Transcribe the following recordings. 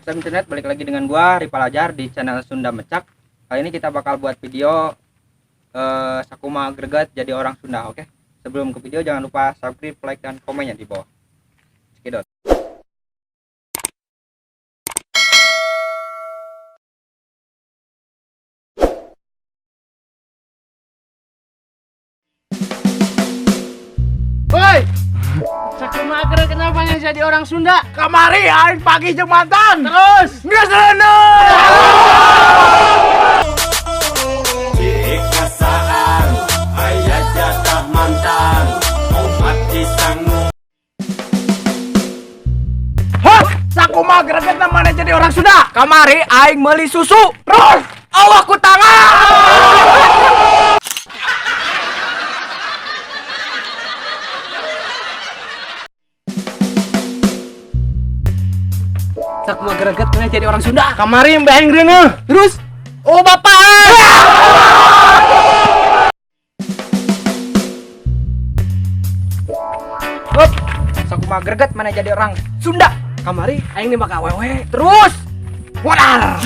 What's up internet, balik lagi dengan gua Ripal Ajar di channel Sunda Mecak. Kali ini kita bakal buat video sakumaha greget jadi orang Sunda, oke? Sebelum ke video jangan lupa subscribe, like, dan komennya di bawah. Cekidot. Woi, sakumaha greget kenapa jadi orang Sunda? Kamari aing pagi jeung mantan. Terus geus reuneuh. Dikasaan aya jatah mantan omat disangu. Hah, sakumaha greget namanya jadi orang Sunda? Kamari aing meuli susu. Terus awak ku tangan. Sakumaha greget kenapa jadi orang Sunda? Kamari mbah aing reuneuh. Terus oh bapak. Hop, sakumaha greget mana jadi orang Sunda? Kamari aing nembak awewe. Terus modal.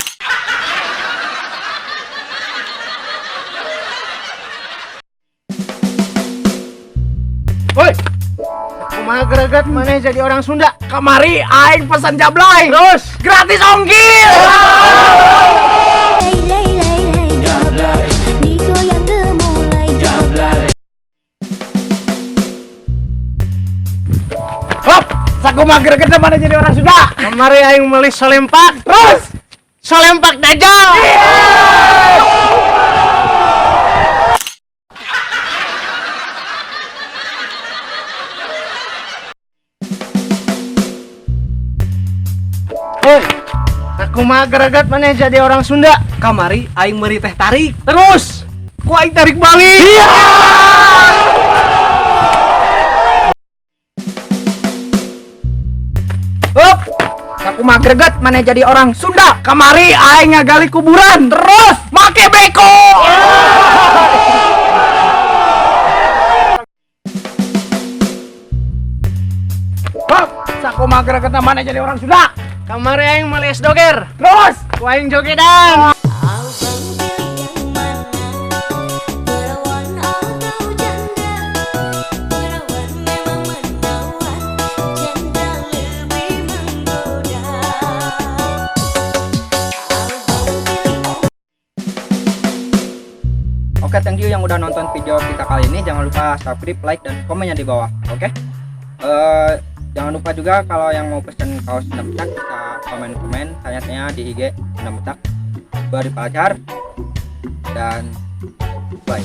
Woi, sakumaha greget mana jadi orang Sunda? Kamari aing pesan jablay. Terus gratis ongkir. Hop, sakumaha greget mana jadi orang Sunda? Kamari aing meuli solempak. Terus solempak dajal. Hei, sakumaha greget mana jadi orang Sunda? Kamari aing meuli teh tarik. Terus ku aing tarik balik. Iya. Hop, sakumaha greget mana jadi orang Sunda? Kamari aing ngagali kuburan. Terus make beko. Hop, sakumaha greget mana jadi orang Sunda? Kamari aing meuli es doger. Terus ku aing jogedan. Abang pilih yang mana? Perawan atau janda? Perawan memang menawan, janda lebih menggoda. Abang pilih. Oke, thank you yang udah nonton video kita kali ini. Jangan lupa subscribe, like, dan komennya di bawah. Oke? Jangan lupa juga kalau yang mau pesen kaos Sunda Mecak bisa komen-komen, tanya-tanya di IG Sunda Mecak. Gua Ripal Ajar dan bye.